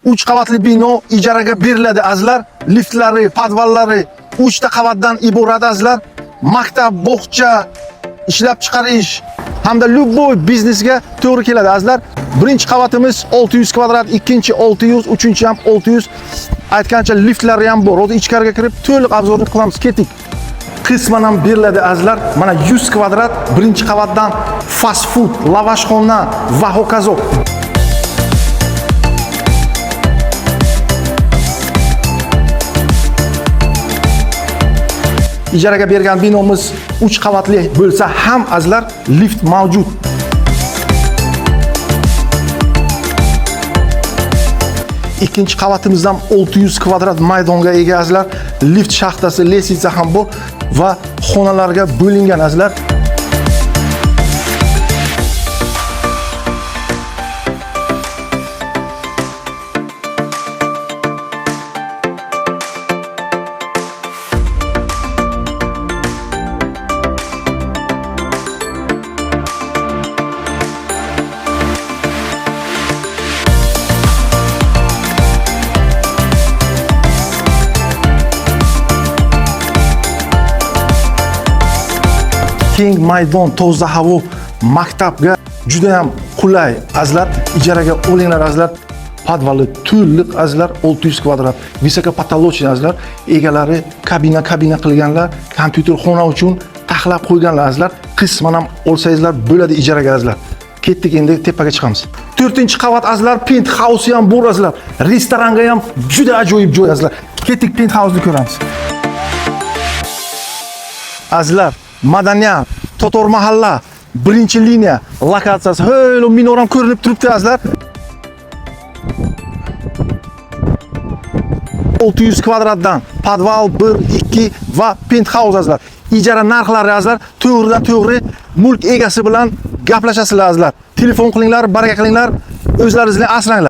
3 qavatli bino ijaraga beriladi azizlar. Liftlari, podvallari 3 ta qavatdan iborat azizlar. Maktab, bog'cha, ishlab chiqarish hamda любой biznesga to'g'ri keladi azizlar. Birinchi qavatimiz 600 kvadrat, ikkinchi 600, uchinchi ham 600. Aytgancha liftlari ham bor. Hozir ichkariga kirib to'liq obzorni qilamiz. Ketdik. Qisman ham beriladi azizlar. Mana 100 kvadrat birinchi qavatdan fast food, lavashxona va hokazo. Ijaraga bergan binomiz 3 qavatli bo'lsa ham azizlar, lift mavjud. Ikkinchi qavatimizdan 600 kvadrat maydonga ega azizlar. Lift shaxtasi, lestnitsa ham bor va xonalarga bo'lingan azizlar. Keng maydon, toza havo, maktabga juda ham qulay azizlar. Ijaraga olinglar azizlar. Podvali to'liq azizlar, 600 kvadrat, высокопотолочный azizlar. Egalari kabina kabina qilganlar, kompyuter xona uchun taxlab qo'yganlar azizlar. Qisman ham olsangizlar bo'ladi ijaraga azizlar. Ketdik, endi tepaga chiqamiz. 4-qavat azizlar, penthouse ham bor azizlar. Restoranga ham juda ajoyib joy azizlar. Ketdik, penthouse-ni ko'ramiz. Azizlar, madaniyat, Totor mahalla, birinchi liniya lokatsiyasi. Ho'l, minoram ko'rinib turibdi azizlar. 600 kvadratdan podval 1, 2 va penthouse azizlar. Ijara narxlari azizlar, to'g'ridan to'g'ri mulk egasi bilan gaplashasizlar azizlar. Telefon qilinglar, baraka qilinglar, o'zlaringizni asranglar.